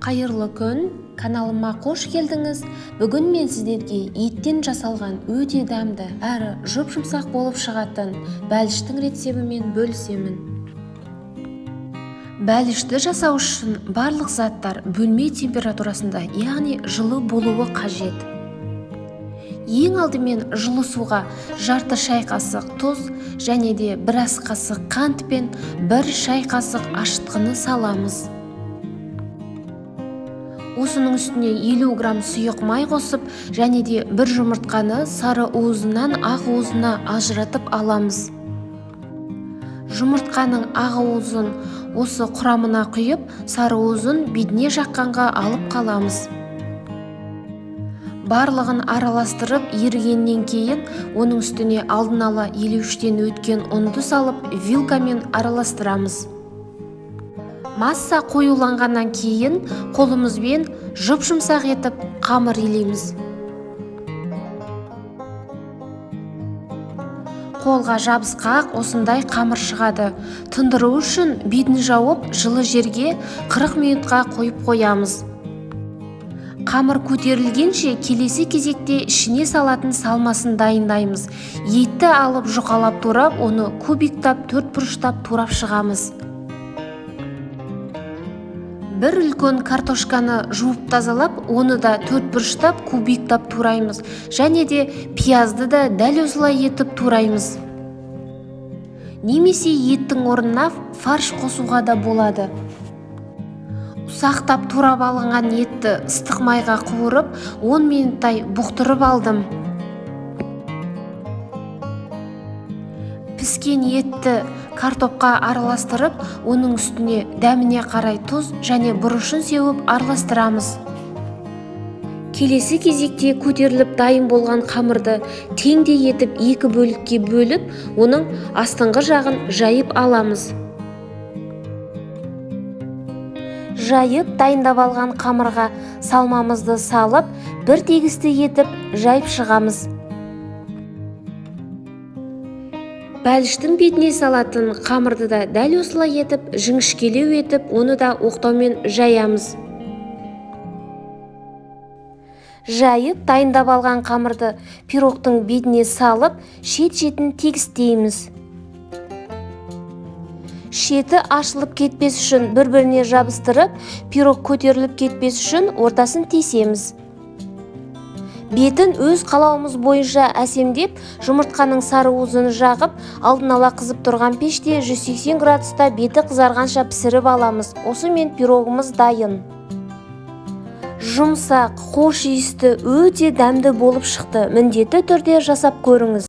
Қайырлы күн, каналыма қош келдіңіз. Бүгін мен сіздерге еттен жасалған өте дәмді әрі жұп-жұмсақ болып шығатын бәліштің рецебімен бөлісемін. Бәлішті жасау үшін барлық заттар бөлме температурасында, яғни жылы болуы қажет. Ең алдымен жылы суға жарты шай қасық тұз және де бір ас қасық қант пен бір шай қасық ашытқыны саламыз. Осының үстіне 50 грамм сұйық май қосып, және де бір жұмыртқаны сары уызынан ақ уызына ажыратып аламыз. Жұмыртқаның ақ уызын осы құрамына құйып, сары уызын бетіне жаққанға алып қаламыз. Барлығын араластырып ерігеннен кейін оның үстіне алдын ала елеуіштен өткен ұнды салып, вилкамен араластырамыз. Масса қоюланғаннан кейін қолымызбен жұп-жұмсақ етіп қамыр илейміз. Қолға жабысқақ осындай қамыр шығады. Тындыру үшін бетін жауып, жылы жерге 40 минутқа қойып қоямыз. Қамыр көтерілгенше келесі кезекте ішіне салатын салмасын дайындаймыз. Етті алып жұқалап турап, оны кубиктап, төрт бұрыштап турап шығамыз. Бір үлкен картошканы жуып тазалап, оны да төрт бұрыштап, кубиктап тураймыз. Және де пиязды да дәл осылай етіп тураймыз. Немесе еттің орнына фарш қосуға да болады. Ұсақтап турап алынған етті ыстық майға қуырып, 10 минуттай бұқтырып алдым. Піскен етті картопқа араластырып, оның үстіне дәміне қарай тұз және бұрышын сеуіп араластырамыз. Келесі кезекте көтеріліп дайын болған қамырды теңдей етіп екі бөлікке бөліп, оның астыңғы жағын жайып аламыз. Жайып дайындап алған қамырға салмамызды салып, бір тегісті етіп жайып шығамыз. Бәліштің бетіне салатын қамырды да дәл осылай етіп, жіңішкелеу етіп, оны да оқтаумен жаямыз. Жайып дайындап алған қамырды пирогтың бетіне салып, шет-шетін тегістейміз. Шеті ашылып кетпес үшін бір-біріне жабыстырып, пирог көтеріліп кетпес үшін ортасын тесеміз. Бетін өз қалауымыз бойынша әсемдеп, жұмыртқаның сары уызын жағып, алдын ала қызып тұрған пеште 180 градуста беті қызарғанша пісіріп аламыз. Осымен пирогымыз дайын. Жұмсақ, хош иісті, өте дәмді болып шықты. Міндетті түрде жасап көріңіз.